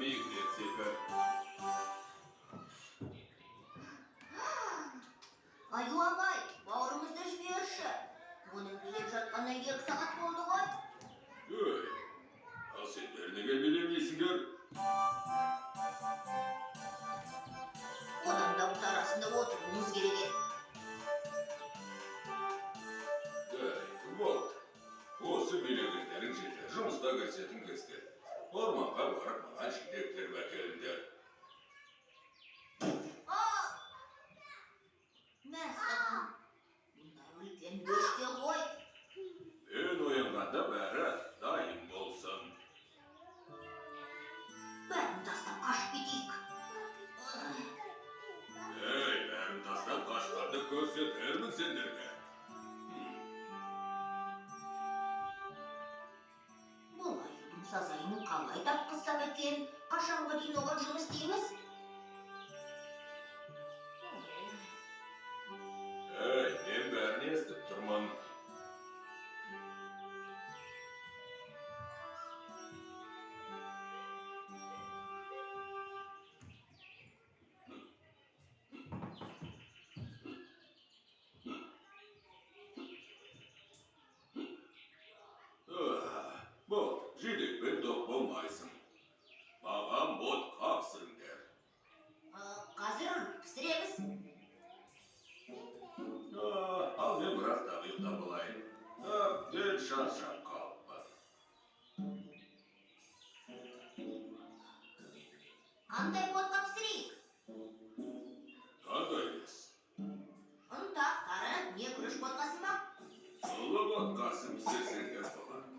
биігірек секір. Аю ағай, бауырымызды жіберші. Оның билеп жатқанына 2 сағат болды ғой. Ей, ал сендер неге билемейсіңдер? Одан да бұта арасында отыруымыз керек еді. Ей, болды. Осы билегендерің жетер. Жұмысқа кірісетін кезде. Орманға барып маған жидек теріп әкеліңдер. Мәссаған, мынау үлкен бөшке ғой. Мен оянғанда бәрі дайын болсын. Бәрін тастап қашып кетейік. Ей, бәрін тастап қашқанды көрсетермін сендерге. Бұл аюдың сазайын қалай тартқызсақ екен? Қашанға дейін оған жұмыс істейміз? Ей, мен бәрін естіп тұрмын. Болды, жидекпен тоқ болмайсың. Маған ботқа пісіріңдер. Қазір пісіреміз. Ал мен біраз тағы ұйықтап алайын. Әбден шаршап қалыппын. Қандай ботқа пісірейік? Қандай емес? Ұнтақ, тары, не күріш ботқасы ма? Сұлы ботқасын пісірсеңдер болады.